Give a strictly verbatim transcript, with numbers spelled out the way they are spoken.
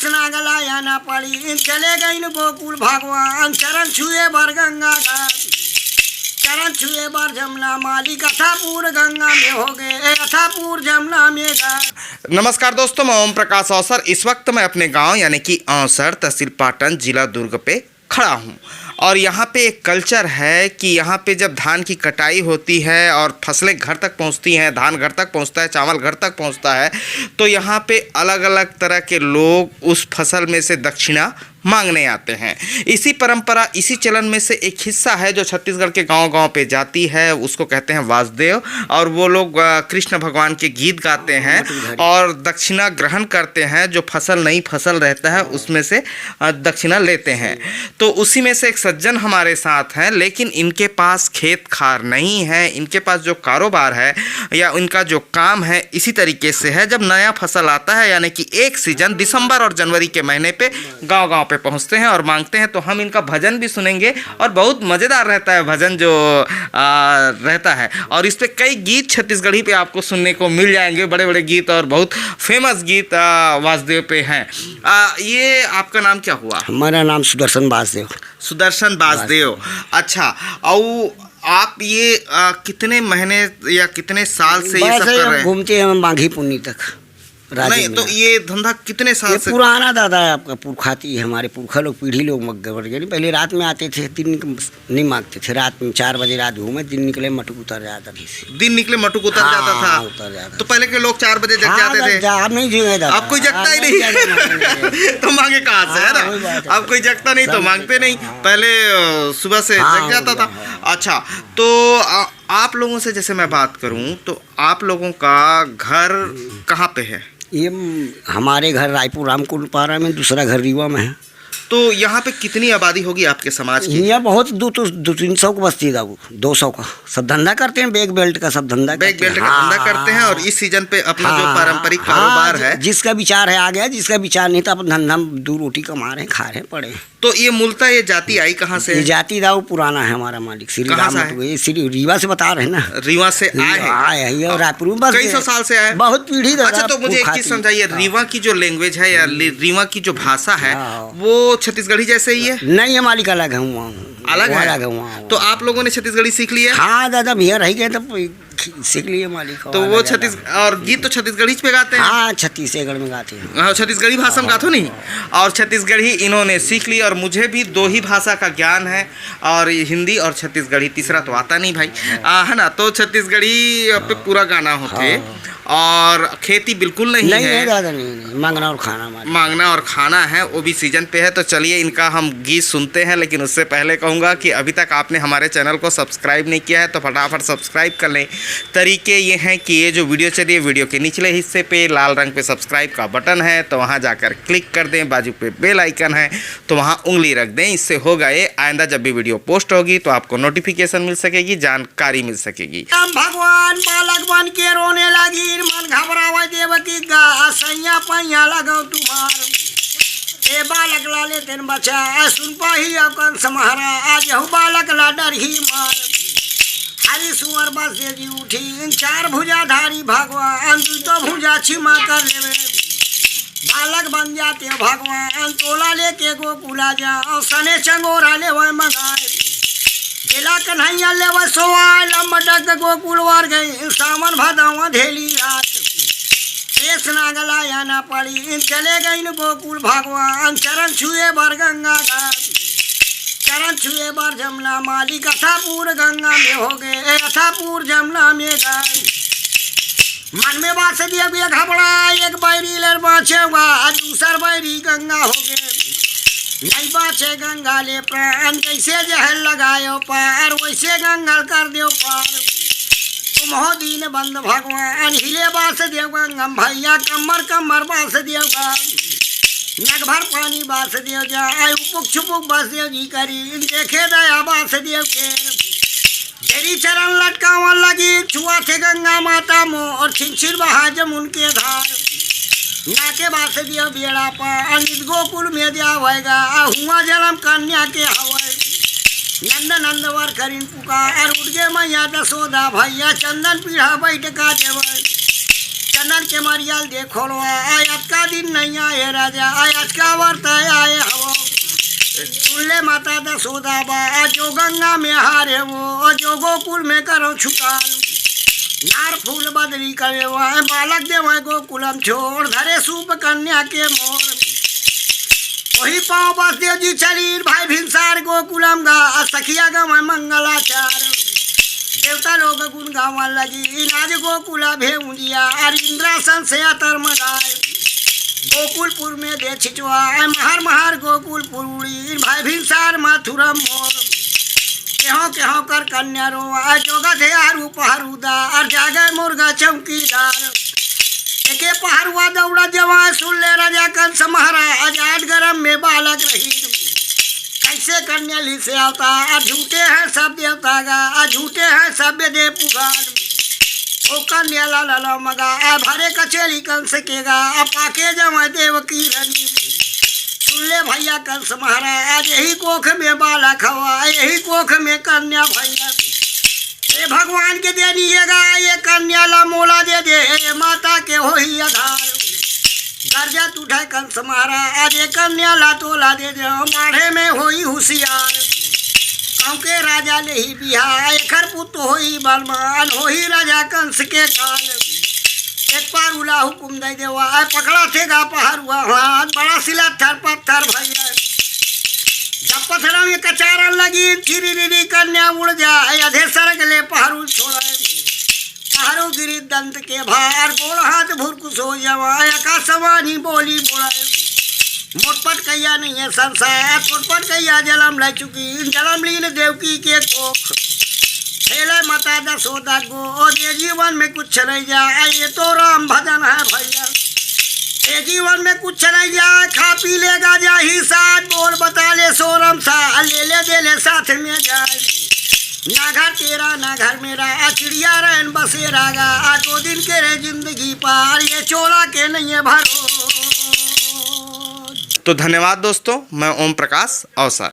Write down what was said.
नागला या ना पड़ी, चले गइन गोकुल भगवान, चरण छुए बर गंगा घाट, चरण छुए बर जमुना मालिक, अथापुर गंगा में हो गए, अथापुर जमुना में घाट। नमस्कार दोस्तों, मैं ओम प्रकाश औसर। इस वक्त मैं अपने गांव यानी कि औसर, तहसील पाटन, जिला दुर्ग पे खड़ा हूँ। और यहाँ पे एक कल्चर है कि यहाँ पे जब धान की कटाई होती है और फसलें घर तक पहुँचती हैं, धान घर तक पहुँचता है, चावल घर तक पहुँचता है, तो यहाँ पे अलग अलग तरह के लोग उस फसल में से दक्षिणा मांगने आते हैं। इसी परंपरा, इसी चलन में से एक हिस्सा है जो छत्तीसगढ़ के गांव गांव पे जाती है, उसको कहते हैं वासदेव। और वो लोग कृष्ण भगवान के गीत गाते हैं और दक्षिणा ग्रहण करते हैं। जो फसल, नई फसल रहता है, उसमें से दक्षिणा लेते हैं। तो उसी में से एक सज्जन हमारे साथ हैं, लेकिन इनके पास खेत खार नहीं है। इनके पास जो कारोबार है या इनका जो काम है, इसी तरीके से है। जब नया फसल आता है, यानी कि एक सीजन, दिसंबर और जनवरी के महीने पे गांव गांव पे पहुंचते हैं और मांगते हैं। तो हम इनका भजन भी सुनेंगे और बहुत मज़ेदार रहता है भजन जो आ, रहता है। और इस पे कई गीत छत्तीसगढ़ी पे आपको सुनने को मिल जाएंगे, बड़े बड़े गीत और बहुत फेमस गीत आ, वासुदेव पे हैं। आ, ये आपका नाम क्या हुआ? हमारा नाम सुदर्शन वासुदेव। सुदर्शन वासुदेव। अच्छा, और आप ये आ, कितने महीने या कितने साल से ये सब कर रहे हैं? घूमते हैं माघी पुन्नी तक। नहीं, तो ये धंधा कितने साल से? पुराना दादा है आपका, पुरखाती है, हमारे पुरखा लोग, पीढ़ी लोग मग गए। पहले रात में आते थे, दिन नहीं मांगते थे। रात में चार बजे रात घूमे, दिन निकले मटुक उतर जाता था। दिन निकले मटुक उतर जाता था। उतर जाता। तो पहले के लोग चार बजे जग जाते थे। अब नहीं जगेगा, अब कोई जगता ही नहीं। तो मांगे कहाँ से, है ना? अब कोई जगता नहीं तो मांगते नहीं। पहले सुबह से जग जाता था। अच्छा, तो आप लोगों से जैसे मैं बात करूं तो आप लोगों का घर कहाँ पे है? ये हमारे घर रायपुर रामकुंड पारा में, दूसरा घर रीवा में है। तो यहाँ पे कितनी आबादी होगी आपके समाज की? यहाँ बहुत दो तो दो तीन सौ का बस्ती है, दो सौ का। सब धंधा करते हैं, बैग बेल्ट का सब धंधा। बैग बेल्ट का धंधा करते हैं और इस सीजन पे अपना जो पारंपरिक कारोबार है। जिसका विचार है आ गया, जिसका विचार नहीं तो अपन धंधा में दो रोटी कमा रहे हैं, खा रहे हैं, पड़े हैं। तो ये मूलतः ये जाति आई कहाँ से? ये जाति दाऊ पुराना है हमारा मालिक, श्री राम है? ये श्री रीवा से बता रहे हैं ना। रीवा से आए हैं? आए हैं, ये रायपुर में बस कई सौ साल से आए। बहुत पीढ़ी दादा। अच्छा, तो मुझे एक चीज समझाइए, रीवा की जो लैंग्वेज है या रीवा की जो भाषा है, वो छत्तीसगढ़ी जैसे ही है? नहीं है मालिक, अलग है वहाँ। अलग है? अलग है वहाँ। तो आप लोगों ने छत्तीसगढ़ी सीख ली है? हाँ दादा, भैया रह गए तब सीख लिए मालिक। तो वो छत्तीस और गीत तो छत्तीसगढ़ी पे गाते हैं। हाँ, छत्तीसगढ़ में गाते हैं। हाँ, छत्तीसगढ़ी भाषा में गाते हो नहीं। और छत्तीसगढ़ी इन्होंने सीख ली और मुझे भी दो ही भाषा का ज्ञान है, और हिंदी और छत्तीसगढ़ी, तीसरा तो आता नहीं भाई। आ, है ना? तो छत्तीसगढ़ी पे पूरा गाना होते। और खेती बिल्कुल नहीं है। दादा, नहीं, नहीं। मांगना और खाना। मांगना और खाना है, वो भी सीजन पे है। तो चलिए, इनका हम गीत सुनते हैं, लेकिन उससे पहले कहूँगा कि अभी तक आपने हमारे चैनल को सब्सक्राइब नहीं किया है तो फटाफट सब्सक्राइब कर लें। तरीके ये हैं कि ये जो वीडियो चल रही है, वीडियो के निचले हिस्से पे लाल रंग पे सब्सक्राइब का बटन है, तो वहाँ जाकर क्लिक कर दें। बाजू पे बेल आइकन है, तो वहाँ उंगली रख दें। इससे होगा ये, आइंदा जब भी वीडियो पोस्ट होगी तो आपको नोटिफिकेशन मिल सकेगी, जानकारी मिल सकेगी। राम भगवान बालक बन के रोने लगी, मन घबरावे देवकी गा, सैया पैया लगो तुम्हार। ए बालक ला ले तेन बचा, सुन पाही अउ कंस महाराज, यहू बालक ला डरही मार। हरि सुअर बस दे जी उठी, इन चार भुजाधारी भगवान, दुई तो भुजा छिमा कर लेवे। बालक बन जाते भगवान, तोला लेके गोकुला जा, सने चंगोरा लेवे मंगाए। बेला कन्हैया लेवे सोआ, लंब डग गोकुल वार गई, सावन भदवा धेली रात। शेष नागला या ना पड़ी, चले गई गोकुल भगवान, चरण छुए बर गंगा घाट। चरण छुए बर जमुना मालिक, अथापुर गंगा में हो गए, अथापुर जमुना में गए। मन में बास दिया गया घबरा, एक बैरी लर बाँचे हुआ, दूसर बैरी गंगा हो गए। नहीं बाँचे गंगा ले प्राण, जैसे जहर लगायो पार, वैसे गंगा कर दो पार। तुम हो दीन बंद भगवान, हिले बास देव गंगम भैया, कमर कमर बास देव गंग। नग भर पानी बास देव जा, आयु पुक छुपुक बास देव जी करी, देखे दया बास देव के। तेरी चरण लटकावन लगी, छुआ थे गंगा माता मोर, छिन छिन बहा जमुन के धार। ना के बास दियो बेड़ा पार, नित गोकुल में दिया होएगा, आ हुआ जन्म कन्या के हवै। नंद नंद वर करिन पुकार, उठ गे मैया जसोदा, भैया चंदन पीढ़ा बैठ का देवै। नंद के मरियल देखो लो, आ अतका दिन नहीं आए राजा, आ अतका वर्त आए हवो। सुन ले माता दशोदा बा, आ जो गंगा में हारे वो, आ जो गोकुल में करो छुटान। नार फूल बदरी करे वो, आ बालक देवे गोकुलम छोड़, धरे सूप कन्या के मोर। वही पाँव बसदेव जी चलीन भाई भिनसार गोकुलम गा, आ सखिया गवै मंगलाचार। देवता लोग गुण गावन लगी, आज गोकुला भेउंजिया, अर इंद्रासन से अतर मगाए। गोकुलपुर में दे छिचवा, आय महार महार गोकुलपुर उड़ी, भाई भिनसार मथुरा मोर। केहो केहो कर कन्या रो, आय जोगा थे आरू पहरुदा, अर जागे मुर्गा चौकीदार। एके पहरुआ दौड़ा जवान, सुन ले राजा कंस महाराज, आज गरम में बालक रही। कैसे कन्या ली से आवता, आ झूठे हैं सब देवता गा, आ झूठे हैं सब दे पुगान। ओ कन्या ला ला ला मगा, आ भरे कचेली कंस के गा, आ पाके जवान देव की रानी। सुन ले भैया कंस महाराज, यही कोख में बालक हवा, यही कोख में कन्या भैया। ए भगवान के देनी ये गा, ये कन्या ला मोला दे दे, ए माता के होही आधार। गर्जा तू ढाई कंस महाराज, ए कन्या ला तोला दे दे, माढ़े में होई हुसियार। गाँव के राजा ले ही बिहा, एखर पुत होई बलवान, होई राजा कंस के काल। एक पार उला हुकुम दे देवा, आय पकड़ा थे गा पहरुआ हाथ, बड़ा सिला थर पत्थर भैया। जब पथरा में कचारन लगी, चिरी रिरी कन्या उड़ जाए, अधे सरग ले पहरू छोड़े। पहरू गिरी दंत के भार, गोड़ हाथ भुरकुस हो जावा, आकाशवाणी बोली बोले। मोटपट कैया नहीं है संसार, मोटपट कैया जलम ले चुकी, जलम लीन देवकी के कोख। खेले माता दशोदा गो, और ये जीवन में कुछ नहीं जा, ये तो राम भजन है भैया। ए जीवन में कुछ नहीं जाए, खा पी लेगा जाही साथ, बोल बता ले सोरम सा, ले ले दे ले साथ में जाए। ना घर तेरा ना घर मेरा, आ चिड़िया रहन बसेरा गा, आ दो दिन के रे जिंदगी पार, ये चोला के नहीं है भरो। तो धन्यवाद दोस्तों, मैं ओम प्रकाश अवसर।